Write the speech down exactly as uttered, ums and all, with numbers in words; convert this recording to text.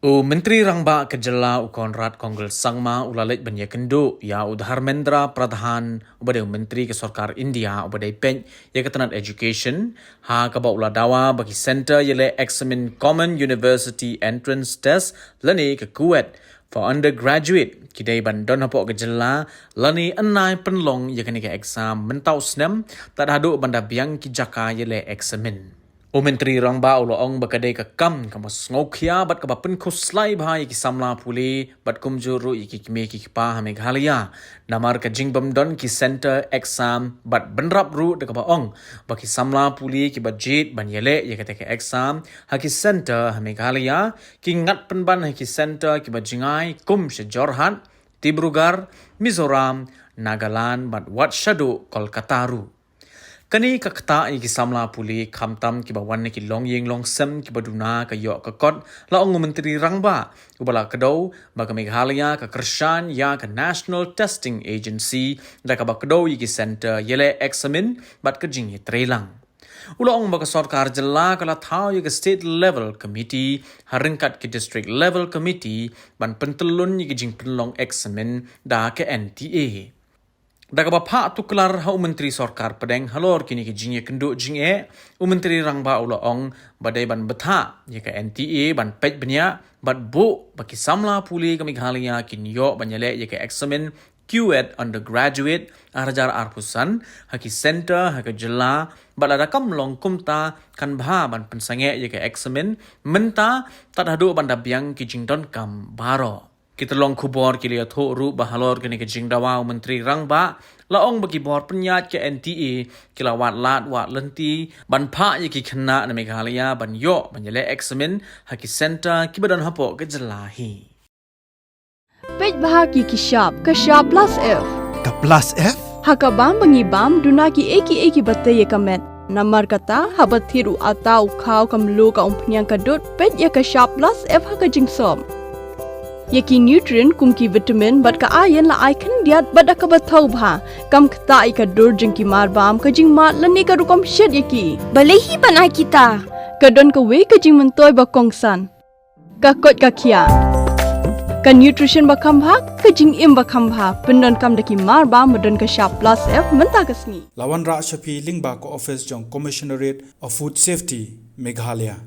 U Myntri Rangbah ka jylla u Conrad Kongkal Sangma u la leit ban ïakynduh ïa u Dharmendra Pradhan uba dei u Myntri ka Sorkar India uba dei peit ïa ka tnat education, ha kaba u la dawa ba ki centre ïaleh eksamin Common University Entrance Test lane ka CUET for undergraduate ki dei ban don hapoh ka jylla lane yn nai pynlong ïa kane ka exam mynta u snem tad haduh ban da biang ki jaka ïaleh eksamin. U Myntri Rangbah u la ong ba ka dei ka kam kaba sngewkhia bad kaba pynkhuslai bha ïa ki samla pule bad kumjuh ruh ïa ki kmie ki kpa ha Meghalaya namar ka jingbym don ki centre exam bad bynrap ruh da kaba ong ba ki samla pule kiba jied ban ïaleh ïa kata ka exam ha ki centre ha Meghalaya ki ngat pynban ha ki centre kiba jngai kum sha Jorhat, Dibrugarh, Mizoram, Nagaland bad wat shaduh Kolkata ruh. Kane ka ktah ïa ki samla pule khamtam kiba wan na ki longïing longsem kiba duna ka ïoh ka kot, la ong u Myntri Rangbah uba la kdew ba ka Meghalaya ka kyrshan ïa ka National Testing Agency da kaba kdew ïa ki centre ïaleh eksamin bad ka jingïatreilang. U la ong ba ka sorkar jylla ka la thaw ïa ka State Level Committee ha ryngkat ki District Level Committee ban pyntyllun ïa ki jingpynlong eksamin da ka N T A. Da kaba phah tuklar ha u Myntri Sorkar Pdeng halor kine ki jingïakynduh jingeh, u Myntri Rangbah u la ong ba dei ban bthah ïa ka N T A ban peit bniah bad buh ba ki samla pule ka Meghalaya kin ïoh ban ïaleh ïa ka eksamin CUET Undergraduate ar hajar arphew san ha ki centre ha ka jylla bad lada kam long kumta kan bha ban pynsangeh ïa ka eksamin mynta tad haduh ban da biang ki jingdonkam baroh. Ki tyllong khubor ki la ïathuh ruh ba halor kane ka jingdawa u Myntri Rangbah la ong ba ki bor pynïaid ka N T A ki la wad lad wad lynti ban phah ïa ki khynnah na Meghalaya ban ïoh ban ïaleh eksamin ha ki centre kiba don hapoh ka jylla hi. Peit bha ki ki shap, ka shap plus F. Ka plus F? Ha ka bam ba ngi bam duna ki ei ki ei kiba tei ïa ka met. Namar kata haba thied u atta u khaw ka mluh ka umphniang ka dud peit ïa ka shap plus F ha ka jingsop. Ïa ki nutrient kum ki vitamin bad ka iron la ai khyndiat bad da kaba thaw bha. Kam ktah ïa ka dur jong ki marbam ka jingmad lane ka rukom shet ïa ki. Balei hi ban ai kita? Ka don kawei ka jingmyntoi ba kongsan. Ka koit ka khiah. Ka nutrition ba kham bha, ka jingim ba kham bha, pyndonkam da ki marbam ba don ka shap plus F mynta ka sngi. La wanrah sha phi lyngba ka office jong Commissionerate of Food Safety, Meghalaya.